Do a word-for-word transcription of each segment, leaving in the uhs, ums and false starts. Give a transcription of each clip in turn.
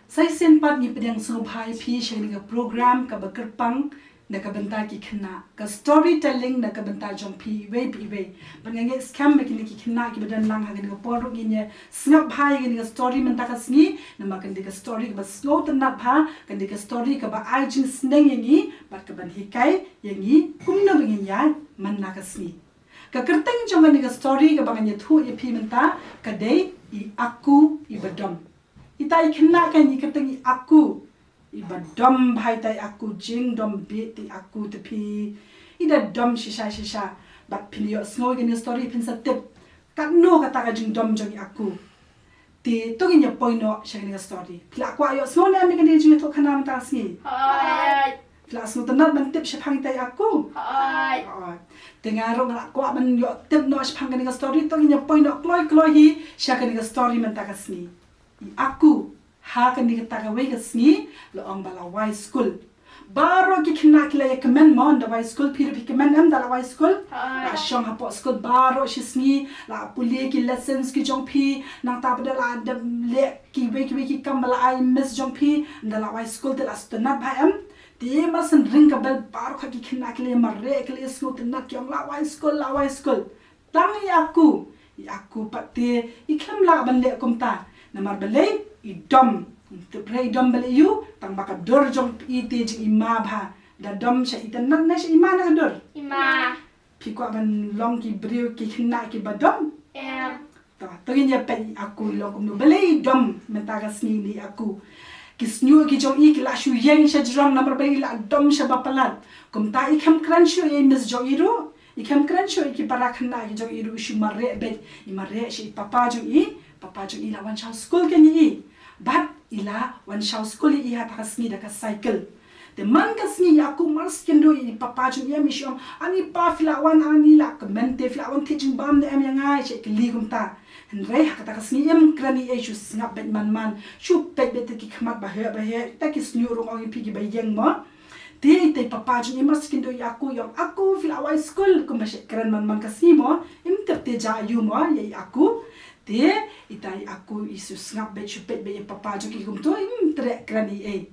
Sa shisien pat ngi pdiang sngewbha ïa phi sha kane ka program kaba kyrpang na ka bynta ki khynnah, ka storytelling na ka bynta jong phi iwei pa iwei. Bad nga ngeit skhem ba kine ki khynnah kiba don lang ha kane ka por ruh ngin ïa sngap bha ïa kane ka story mynta ka sngi, namar ka dei ka story kaba sngewtynnat bha, ka dei ka story kaba ai jingsneng ïa ngi bad kaban hikai ïa ngi kumno ba ngin ïaid man la ka sngi. Ka kyrteng jong kane ka story kaba ngan ïathuh ïa phi mynta ka dei I Aku Iba Dom. Ita i khynnah kan, i kyrteng I Aku. Iba dom bha ita i Aku, jingdom bit ita i Aku te phi. I da dom shisha shisha. Bad phin ïohsngew ïa kane ka story phin sa tip katno kata ka jingdom jong I Aku. Te to ngin ïa poi noh sha kane ka story. Phi la kwah ïohsngew ne em ïa kane ka jingïathuhkhana mynta ka sngi? Hooid. Phi la sngewtynnat ban tip shaphang ita i Aku? Hooid. Hooid. Te nga ruh nga la kwah ban ïoh tip noh shaphang kane ka story, to ngin ïa poi noh kloi kloi hi sha kane ka story mynta ka sngi. I Aku, ha kane kata kawei ka sngi, la ong ba la wai skul. Baroh ki khynnah ki la ïa kmen mo, da wai skul, phi ruh phi kmen em da la wai skul? Hooid. La shong hapoh skul baroh shi sngi, la pule ki lessons ki jong phi, nangta pat da la dep leh kiwei kiwei ki kam ba la ai miss jong phi, da la wai skul te la sngewtynnat bha em? Te mar shen ring ka bell baroh ki khynnah ki la ïa mareh, ki la ïa sngewtynnat, ki ong la wai skul, la wai skul. Tang I Aku, I Aku pat te i khlem lah ban leh kumta. Namar balei? I dom. Te balei i dom balei ïu? Tang ba ka dur jong i te jingima bha. Da dom sha itynnat ne sha ima ne ka dur? Ima. Phi kwah ban long ki briew ki khynnah kiba dom? Em. To, to ngin ïa peit I Aku i long kumno. Balei i dom mynta ka sngi ne I Aku? Ki shñiuh ki jong i ki la shu ïeng sha jrong namar ba i la dom sha ba palat. Kumta i khlem kren shuh ïa i miss jong i ruh. I khlem kren shuh ïa ki para khynnah ki jong i ruh, i shu mareh beit. I mareh sha i papa jong i, papa jong i la wan shaw skul kane i. Bad i la wan shaw skul ïa i ha kata ka sngi da ka cycle. Te man ka sngi I Aku mar shu kynduh ïa i papa jong i, em, i shu ong, ani pa phi la wan, ani la kmen te phi la wan thied jingbam ne em ïa nga, i shu kylli kumta. Hynrei ha kata ka sngi im kren ei ei, shu sngap beit man man, shu peit beit te ki khmat ba heh ba heh, te ki shñiuh rung ong ïa phi kiba ïeng mo. Te ita i papa jong i mar shu kynduh ïa i Aku, i ong Aku phi la wai skul, kumba shu kren man man ka sngi mo, im tip te jia aïu mo ïa i Aku. Te ita i Aku i shu sngap beit shu peit beit ïa i papa jong i kumto, im treh kren ei ei.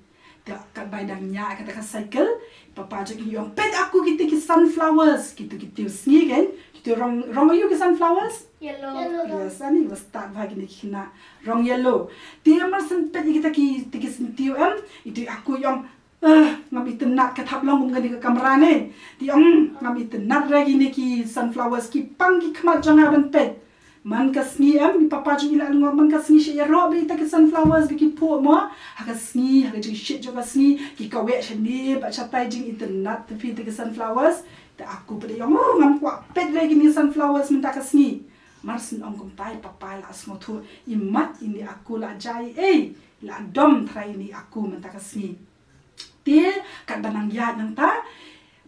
Te katba i dang ñiah kata ka cycle, i papa jong i ong peit Aku kito ki sunflowers, kito ki tiew sngi kein, kito rong, rong aïu ki sunflowers? Yellow. Yellow. Yes, ani ba stad bha kine ki khynnah, rong yellow. Te mar shen peit ïa kita ki, kita ki syntiew em, ito i Aku i ong, eh, ngam itynnat ka thap long kum kane ka kamra ne. Te i ong ngam itynnat re kine ki sunflowers, ki pang ki khmat jong nga ban peit. Man ka sngi em, i papa jong i la lyngngoh, man ka sngi shu ïaroh beit ita ki sunflowers ba ki phuh mo. Ha ka sngi, ha ka jingshit jong ka sngi, ki kaweh shane bad shatai, jingitynnat te phi ita ki sunflowers. Te Aku pat i ong, oh, ngam kwah peit re kine sunflowers mynta ka sngi. Mar shen ong kumta i papa i la sngewthuh, i mat ine i Aku la jia ei ei, la dom tharai ine i Aku mynta ka sngi. Te katba nang ïaid nangta,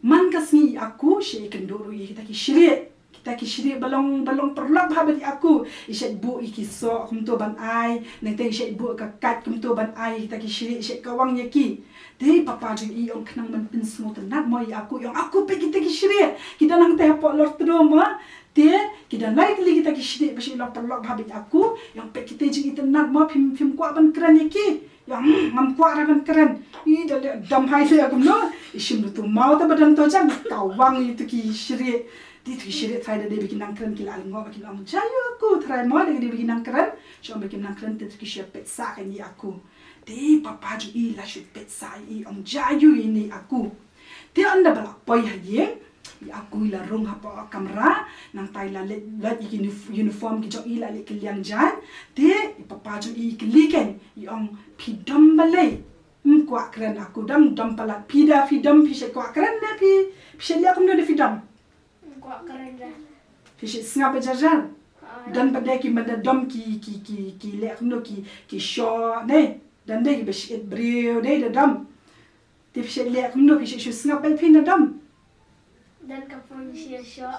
man ka sngi i Aku shu ïakynduh ruh ïa kita ki shrieh. Kita ki shrieh ba long, ba long paralok bha bad i Aku. I shu buh ïa ki soh kumto ban ai, nangta i shu buh ka kait kumto ban ai ïa kita ki shrieh, i shu kawang ïa ki. Te i papa jong i i ong khnang ban pynsngewtynnat mo ïa i Aku, i ong Aku peit kita ki shrieh. Ki don hangta hapoh lor tdum mo. Te ki don lai tylli kita ki shrieh ba shu long paralok bha bad i Aku. I ong peit kita jingitynnat mo, phim, phim kwah ban kren ïa ki? I ong, hmm, ngam kwah re ban kren. I da leh dom hai leh kumno, i shim ruh tu maw te ba don to jan, kawang ïa tu ki shrieh. Te tu ki shrieh tharai da dei ba ki nang kren ki la lyngngoh ba ki ong jia aïu Aku, tharai mo da dei ba ki nang kren. Shu ong ba kim nang kren te tu ki shu peit sah kane i Aku. Te i papa jong i la shu peit sah, i ong jia aïu ine i Aku. Te ynda ba la poi ha ïing, i Aku i la rung hapoh kamra, nangta i la leit, leit ïa ki unif-, uniform ki jong i, la leit kylliang jaiñ. Te i papa jong i i kylli kein, i ong phi dom balei? Ym kwah kren Aku, dang dom palat. Phi da phi dom phi shu kwah kren ne phi, phi shu leh kumno da phi dom? Ym kwah kren re. Phi shu sngap beit jar jar? Hooid. Don pat de ki ban da dom ki, ki, ki, ki leh kumno ki, ki shoh ne? Don de kiba shait briew de da dom. Te phi shu leh kumno, phi shu, shu sngap beit phi na dom? Don ka por shu shoh.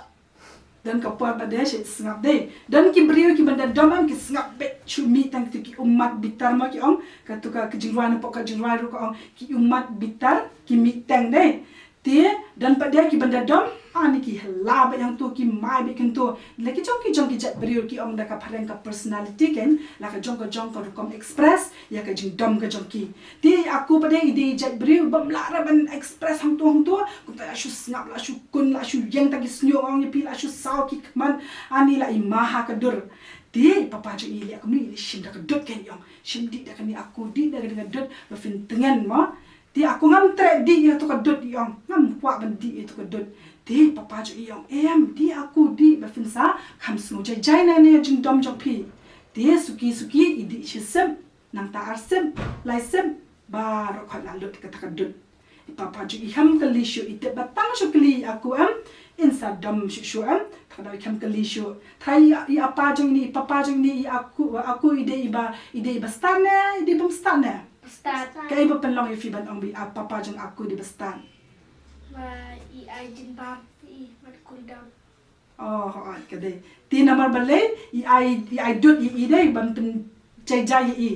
Don ka por pat de shu sngap de. Don ki briew kiba da dom em, ki sngap beit shu mih tang, kito ki ummat bitar mo ki ong. Kato ka, ka jingrwai napoh ka jingrwai ruh ka ong ki ummat bitar ki mih tang de. Te don pat de ki ban da dom, ani ki hla beit hangto, ki mai beit hangto. La ki jong ki jong ki jait briew ki ong da ka phareng ka personality kein, la ka jong ka jong ka rukom express ïa ka jingdom ka jong ki. Te aku pat de i dei i jait briew bym lah re ban express hangto hangto. Kumta la shu sngap, la shu kun, la shu ïeng ta ki sniewbang ïa phi, la shu saw ki khmat, ani la i ma ha ka dur. Te i papa jong i leh kumno, i leh shim da ka dud kein, i ong, shim dih da kane aku, dih da kane ka dud ba phin tngen mo. Te aku ngam treh dih ïa kato ka dud, i ong, ngam kwah ban dih ïa kato ka dud. Te papa jong i ong, em, dih aku, dih ba phin sa kham sngew jai jai na kane ka jingdom jong phi. Te suki suki i dih shisien, nangta arsien, laisien, baroh khoit la lut kata ka dud. I papa jong i kham kylli shuh, i tip ba tang shu kylli aku em, in sa dom shuh shuh em, ta ka daw i kham kylli shuh. Trai i, i apa jong i, i papa jong i, i aku, aku i dei i ba, i dei i ba stad ne, i dei bym stad ne? Stad. Kaei ba pynlong ïa phi ban ong ba i papa jong aku i dei ba stad? Ba i ai jingbam ïa i ban cool down. Oh, hooid, ka dei. Te namar balei i ai, i ai dud ïa i dei ban pynjai jai ïa i.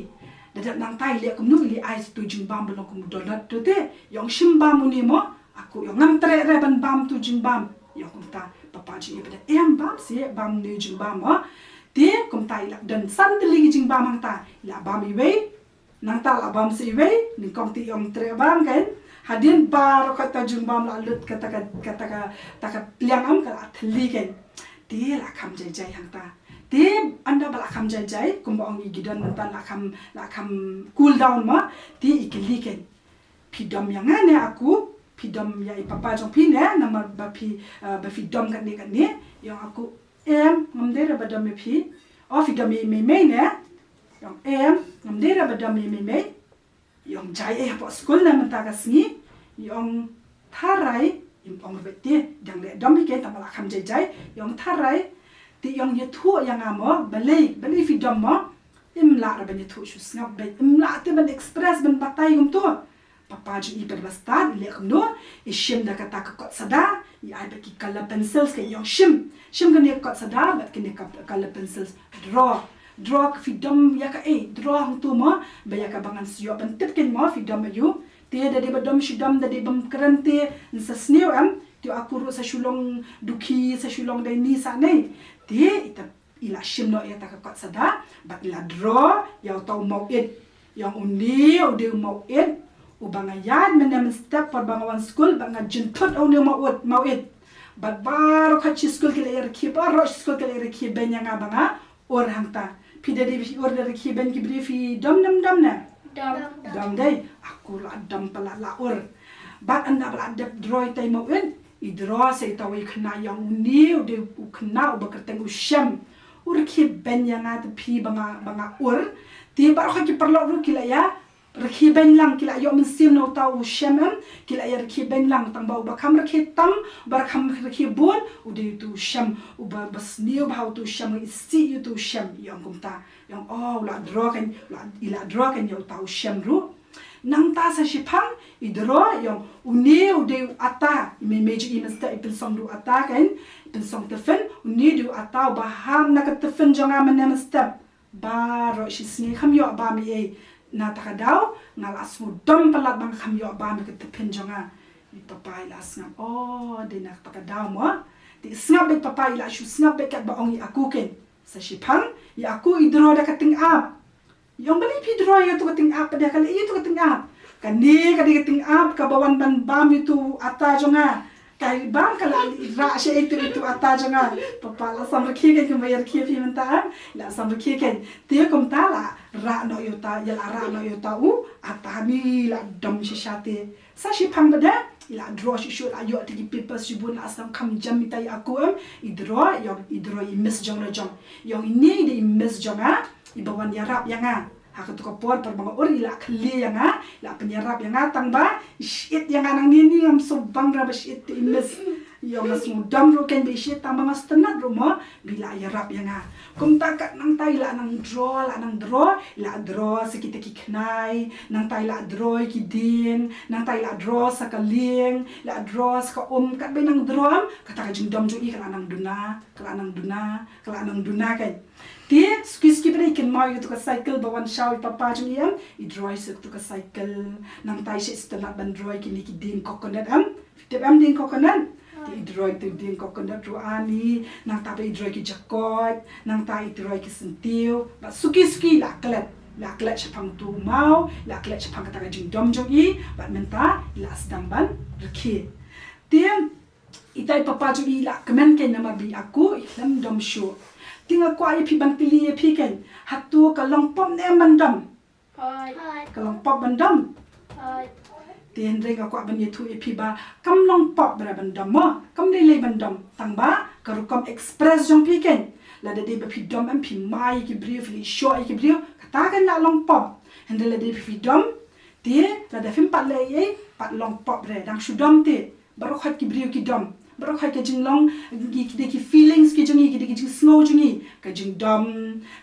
Da dep nangta i leh kumno, i leh ai sa uto u jingbam ba long kum u donut to te. I ong shim bam une mo. Aku i ong ngam treh re ban bam uto u jingbam. I ong kumta, papa jong i pat de, em, bam seh, bam une u jingbam mo. Te kumta i la don san tylli ki jingbam hangta. I la bam iwei, nangta la bam sa iwei, nyngkong te i ym treh bam kein. Hadien baroh khoit uta u jingbam la lut kata ka, kata ka, kata ka pliang em, ka la thylli kein. Te la kham jai jai hangta. Te ynda ba la kham jai jai, kumba ong i, ki don mynta la kham, la kham cool down mo. Te i kylli kein, phi dom ïa nga ne aku? Phi dom ïa i papa jong phi ne, namar ba phi, eh, ba phi dom katne katne? I ong aku, em, ngam dei re ba dom ïa phi. O, phi dom ïa i Meimei ne? I ong, em, ngam dei re ba dom ïa i Meimei. I ong, jia ei hapoh skul ne mynta ka sngi? I ong, tharai. Im ong beit te, dang leh dom hi kein, tang ba la kham jai jai. I ong, tharai. Te i ong, ïathuh ïa nga mo, balei, balei phi dom mo? Im lah re ban ïathuh, shu sngap beit. Im lah te ban express, ban batai kumto. Papa jong i pat ba stad, i leh kumno, i shim da kata ka kot sada, i ai bad ki color pencils, ka i ong, shim, shim kane ka kot sada bad kane ka color pencils, draw, draw, ka phi dom ïa kaei, draw hangto mo, ba ïa kaba ngan sa ïoh ban tip kein mo phi dom aïu. Te da dei ba dom shi dom, da dei bym kren te yn sa sniew em, te aku ruh sa shu long dukhi, sa shu long dei ni sa nei. Te ita i la shim noh ïa kata ka kot sada bad i la draw ïa uta u mawit. I ong, une u dei u mawit uba nga ïaid mynne mynstep por ba nga wan skul bad nga jynthut ha une u mawit, mawit. Bad baroh khoit shi skul ki la ïa rkhie, baroh shi skul ki la ïa rkhie beiñ ïa nga ba nga ur hangta. Phi da dei phi ur da rkhie beiñ ki briew, phi dom ne ym dom ne? Dom. Dom dei. Aku la dom palat, la ur. Bad ynda ba la dep draw ïa uta i mawit, i draw sa ïa uta u khynnah, i ong, une u dei u khynnah uba kyrteng u Shem. U rkhie beiñ ïa nga te phi ba nga, ba nga ur. Te baroh ki paralok ruh ki la ïa rkhie beiñ lang, ki la ïoh mynsiem na uta u Shem em, ki la ïa rkhie beiñ lang. Tang ba uba kham rkhie tam, uba kham rkhie bun, u dei uta u Shem, uba, ba sniew bha uta u Shem, isih ïa uta u Shem, i ong kumta. I ong, oh, u la draw kein, u la, i la draw kein ïa uta u Shem ruh. Nangta sa shiphang i draw, i ong, une u dei u ata, i Meimei jong i mynstep i pynsong da u ata kein, i pynsong tiffin, une u dei u ata uba ham na ka tiffin jong nga mynne mynstep. Baroh shi sngi kham ïoh bam ei ei. Na kata ka daw nga la sngewdom palat ba nga kham ïoh bam ïa ka tiffin jong nga. I papa i la sngap, oh, dei na kata ka daw mo. Te i sngap beit papa, i la shu sngap beit katba ong ïa aku kein. Sa shiphang ïa aku i draw da ka tyngab. I ong, balei phi draw ïa uto ka tyngab, pat de ka leh ïa uto ka tyngab? Kane ka dei ka tyngab kaba wan ban bam ïa uto u ata jong nga. Ka bam ka la rah sha ïa uto, ïa uto u ata jong nga. Papa la sam rkhie kein kumba ïa rkhie phi mynta em. La sam rkhie kein. Te kumta la rah noh ïa uta, ïa la rah noh ïa uta u ata, mi la dom shisha te. Sa shiphang pat de i la draw shuh shuh, la ïoh te ki papers shibun, la sdang kham jam ita ïa aku em. I draw, i ong, i draw i miss jong la jong. I ong, ine i dei i miss jong nga, iba wan ïarap ïa nga. Ha kato ka por, por ba nga ur i la khyllie ïa nga, i la pynïarap ïa nga, tang ba i shit ïa nga nangne, ni ngam sngewbang re ba shit te i miss. I ong, nga sngewdom ruh kein ba i shit, tang ba nga sngewtynnat ruh mo ba i la ïarap ïa nga. Kumta kat nangta i la nang draw, la nang draw, i la draw sa kita ki khnai, nangta i la draw ïa ki dieng, nangta i la draw sa ka lieng, i la draw sa ka um, katba i nang draw em, kata ka jingdom jong i ka la nang duna, ka la nang duna, ka la nang duna kein. Te suki suki pat de i kynmaw ïa kato ka cycle ba wan shaw i papa jong i em, i draw ïa kato ka cycle, nangta i shait sngewtynnat ban draw ïa kine ki dieng coconut em. Tip em dieng coconut? Te i droi tu dieng coconut ruh ani, nangta ba i droi ki jakoit, nangta i droi ki syntiew, ba suki suki la klet, la klet shaphang tu maw, la klet shaphang kata ka jingdom jong i, bad mynta i la sdang ban rkhie. Te ita i papa jong i la kmen kein namar ba i aku i khlem dom shuh. Te nga kwah ïa phi ban kylli ïa phi kein, hato ka long pop ne em ban dom? Ka long pop ban dom. Te hynrei nga kwah ban ïathuh ïa phi ba kam long pop ba ban dom mo, kam lei lei ban dom. Tang ba ka rukom express jong phi kein. Lada dei ba phi dom em, phi mai ïa ki briew, phi leit shoh ïa ki briew, kata kein la long pop. Hynrei lada dei ba phi dom, te lada phim pat leh ei ei, pat long pop re, dang shu dom te. Baroh khoit ki briew ki dom. Baroh khoit ka jinglong, ki, ki dei ki feelings ki jong i, ki dei ki jingsngew jong i. Ka jingdom,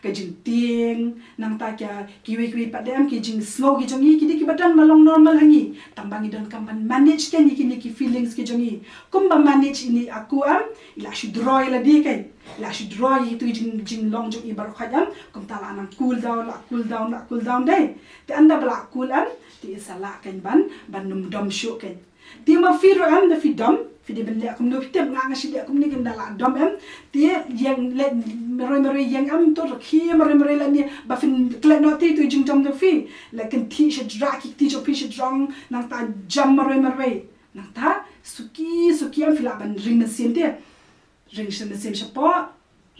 ka jingtieng, nangta ka, kiwei kiwei pat de em ki jingsngew ki jong i, ki dei kiba don ba long normal ha ngi. Tang ba ngi donkam ban manage kein ïa kine ki feelings ki jong i. Kumba manage ïa i aku em, i la shu droi lade kein. I la shu droi ïa itu i jing, jinglong jong i baroh khoit em, kumta la nang cool down, la cool down, la cool down de. Te ynda ba la cool em, te i sa lah kein ban, ban nym dom shuh kein. Te ma phi ruh em, da phi dom, phi dei ban leh kumno, phi tip nga nga shu leh kumne kein, da la dom em. Te ïeng leh marwei marwei, ïeng em, to rkhie marwei marwei lane ba phin klet noh te itu i jingdom jong phi. Leh kynthih shajrong, ki kti jong phi shajrong, nangta jam marwei marwei. Nangta suki suki em phi lah ban ring mynsiem te. Ring sha mynsiem shapoh,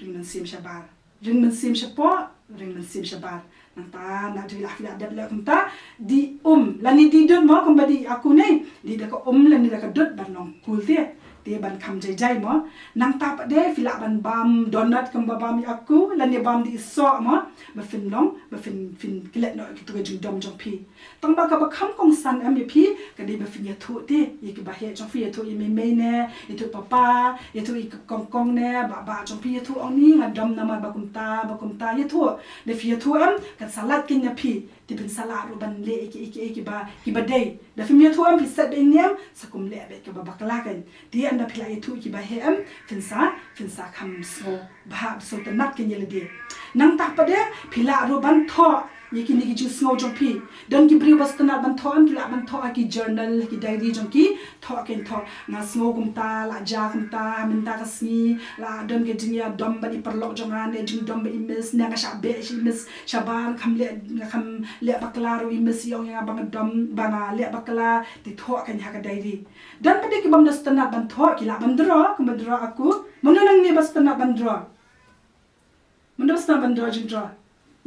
ring mynsiem shabar. Ring mynsiem shapoh, ring mynsiem shabar. Nangta naduh ïa phi la dep leh kumta, dih um lane dih dud mo, kumba dih aku ne, dih da ka um lane da ka dud ban long cool te. Te ban kham jai jai mo. Nangta pat de phi lah ban bam donut kumba bam ïa aku lane bam dih soh mo, ba phin long, ba phin, phin klet noh ïa kitu ka jingdom jong phi. Tang ba kaba kham kongsan em ïa phi, ka dei ba phin ïathuh te ïa kiba heh jong phi, ïathuh ïa mei mei ne, ïathuh papa, ïathuh ïa ka kong kong ne, bah bah jong phi, ïathuh ong ni nga dom namar ba kumta, ba kumta, ïathuh. Da phi ïathuh em, kan sa lait kein ïa phi. Te phin sa lah ruh ban leh ïa ki, ïa ki, ïa kiba, kiba dei. Da phim ïathuh em, phi set beit niam, sa kum leh beit kaba bakla kein. Te ynda phi la ïathuh ïa kiba heh em, phin sa, phin sa kham sngew bha, sngewtynnat kein ïa lade. Nangta pat de phi lah ruh ban thoh ïa kine ki jingsngew jong phi. Don ki briew ba sngewtynnat ban thoh em, ki lah ban thoh ha ki journal, ha ki diary jong ki, thoh kein thoh. Nga sngew kumta, la jia kumta mynta ka sngi, la don ka jingïadom bad i paralok jong nga, ne jingdom ba i miss, ne nga shah beh sha i miss shabar, kham leh, nga kham leh bakla ruh i miss i ong ïa nga ba nga dom, ba nga leh bakla, te thoh kein ha ka diary. Don pat de ki bym da sngewtynnat ban thoh, ki lah ban draw, kumba draw aku. Mano nangne ba sngewtynnat ban draw? Mano ba sngewtynnat ban draw jingdraw?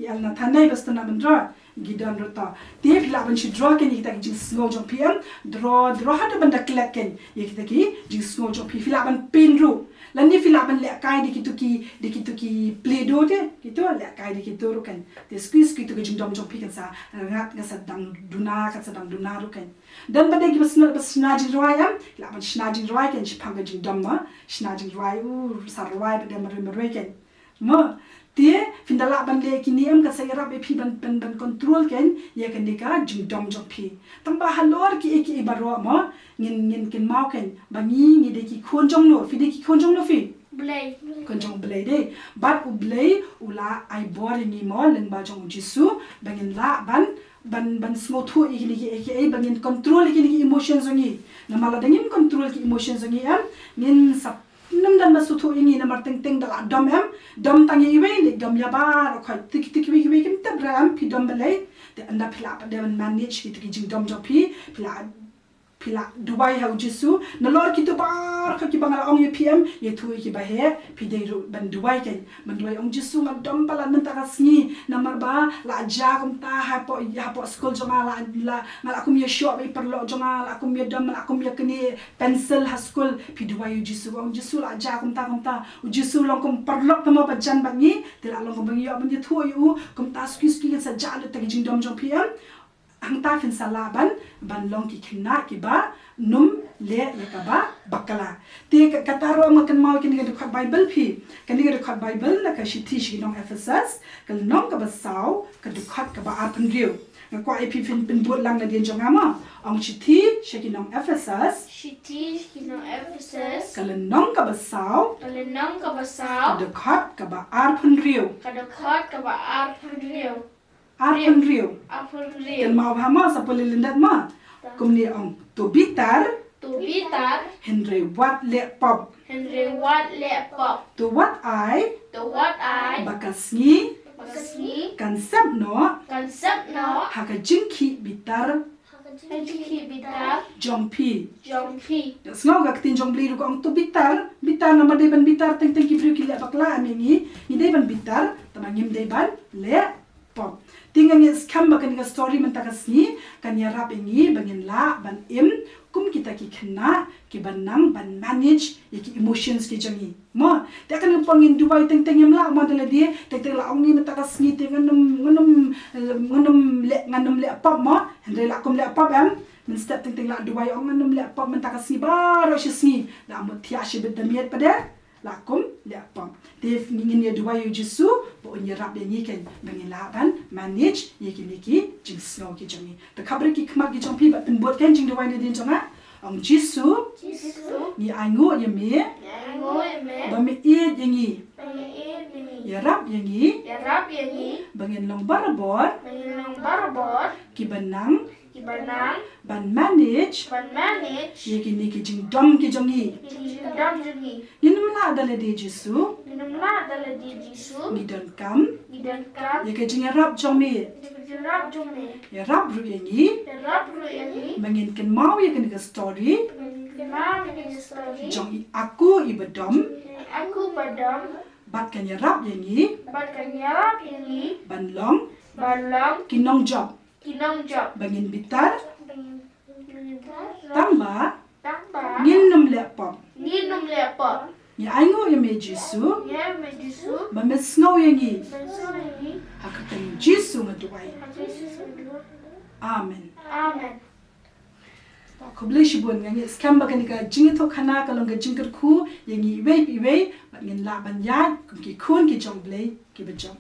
I Elna Thanei ba sngewtynnat ban draw. Gideon ruh to. Te phi lah ban shu draw kein ïa kita ki jingsngew jong phi em. Draw, draw haduh ban da klet kein ïa kita ki jingsngew jong phi. Phi lah ban paint ruh. Lane phi lah ban lehkai da kitu ki, da kitu ki Play-Doh te. Kitu lehkai da kitu ruh kein. Te squeeze kitu ki jingdom jong phi kan sa ngat, kan sa dang duna, kan sa dang duna ruh kein. Don pat de kiba shna, ba shna jingrwai em, lah ban shna jingrwai kein shaphang ka jingdom mo, shna jingrwai, u, sa rwai pat de marwei marwei kein. Mo, te, phin da lah ban leh kine em, kan sa ïarap ïa phi ban, ban, ban control kein ïa kane ka jingdom jong phi. Tang ba halor kiei kiei baroh mo, ngin, ngin kynmaw kein ba ngi, ngi dei ki khun jong no, phi dei ki khun jong no phi? Blei. Khun jong Blei de. Bad U Blei u la ai bor ïa ngi mo, lyngba jong U Jisu, ba ngin lah ban, ban, ban sngewthuh ïa kine kiei kiei, ba ngin control ïa kine ki emotions jong ngi. Namar lada ngim control ki emotions jong ngi em, ngin sa nym don ba sngewthuh ïa ngi, namar teng teng da la dom em, dom tang ïa iwei, leit dom ïa baroh khoit, te ki, te kiwei kiwei kim tip re em phi dom balei. Te ynda phi lah pat de ban manage kito ki jingdom jong phi, phi lah phi lah duwai ha U Jisu, nalor kito baroh kiba nga la ong ïa phi em, ïathuh ïa kiba heh, phi dei ruh ban duwai kein. Ban duwai, ong Jisu, nga dom palat mynta ka sngi, namar ba la jia kumta hapoh, hapoh skul jong nga, la, la, nga la kum ïashoh bad i paralok jong nga, la kum ïadom, la kum ïaknieh pencil ha skul. Phi duwai U Jisu, ong Jisu, la jia kumta kumta. U Jisu long kum paralok tang mo ba jan bad ngi, te la long kumba ngi ïoh ban ïathuh ïa u, kumta suki suki kan sa jah lut ïa ki jingdom jong phi em. Hangta phin sa lah ban, ban long ki khynnah kiba nym leh ïa kaba bakla. Te ka, kata ruh nga kynmaw kane ka dkhot Baibl phi. Kane ka dkhot Baibl na ka shithi sha ki nong Ephesus, ka lynnong kaba saw, ka dkhot kaba arphew hynriew. Nga kwah ïa phi phin pynbud lang nadien jong nga mo. Ong shithi sha ki nong Ephesus. Shithi sha ki nong Ephesus. Ka lynnong kaba saw. Ka lynnong kaba saw. Ka dkhot kaba arphew hynriew. Ka dkhot kaba arphew hynriew. Arphew hynriew. Arphew hynriew. Kynmaw bha mo, sa pule lyndet mo. Kumne ong. To bitar. To bitar. Hynrei wat leh pop. Hynrei wat leh pop. To wat ai. To wat ai. Ba ka sngi. Ba ka sngi. Kan sep noh. Kan sep noh. Ha ka jingkhih bitar. Ha ka jingkhih bitar. Jong phi. Jong phi. Ïa sngew ka ktien jong Blei ruh ka ong to bitar. Bitar namar dei ban bitar teng teng ki briew ki leh bakla em ïa ngi. Ngi dei ban bitar. Tangba ngim dei ban leh pop. Te nga ngeit skhem ba kane ka story mynta ka sngi kan ïarap ïa ngi ba ngin lah ban im kum kita ki khynnah kiba nang ban manage ïa ki emotions ki jong ngi. Mo, te kane ka por ngin duwai teng teng ngim lah mo da lade, teng teng lah ong ngi mynta ka sngi te ngan ym, ngan ym, ngan ym leh, ngan ym leh pop mo. Hynrei lah kum leh pop em. Mynstep teng teng lah duwai ong ngan ym leh pop mynta ka sngi baroh shi sngi. Lah mut thiah shibit da miet pat de. Lah kum leh pop. Te ngin ïa duwai ïa u Jisu ba un ïarap ïa ngi kein ba ngin lah ban manage ïa kine ki jingsngew ki jong ngi. Te khapbriew ki khmat ki jong phi bad pynbud kein jingduwai nadien jong nga. Ong Jisu, Jisu, ngi ainguh ïa me, ngi ainguh ïa me, ba me ïeit ïa ngi, ba me ïeit ïa ngi, ïarap ïa ngi, ïarap ïa ngi, ba ngin long barabor, ba ngin long barabor, kiba nang, kiba nang, ban manage, ban manage, ïa kine ki jingdom ki jong ngi, ïa kine ki jingdom jong ngi. Ngin ym lah da lade Jisu. Ngin ym lah da lade Jisu. Ngi donkam. Ngi donkam. Ïa ka jingïarap jong me. Ïa ka jingïarap jong me. Ïarap ruh ïa ngi. Ïarap ruh ïa ngi. Ba ngin kynmaw ïa kane ka story. Ba ngin kynmaw ïa kane ka story. Jong i aku iba dom. Jong i aku iba dom. Bad kan ïarap ïa ngi. Bad kan ïarap ïa ngi. Ban long. Ban long. Ki nongjop. Ki nongjop. Ba ngin bitar. Ba ngin bitar. Tangba. Tangba. Ngin ym leh pop. Ngin ym leh pop. Ngi ainguh ïa me Jisu. Ngi ainguh ïa me Jisu. Ba me sngew ïa ngi. Ba me sngew ïa ngi. Ha ka kyrteng Jisu nga duwai. Ha ka kyrteng Jisu nga duwai. Amen. Amen. Khublei shibun, nga ngeit skhem ba kane ka jingïathuhkhana ka long ka jingkyrkhu ïa ngi iwei pa iwei bad ngin lah ban ïaid kum ki khun ki jong Blei kiba jop.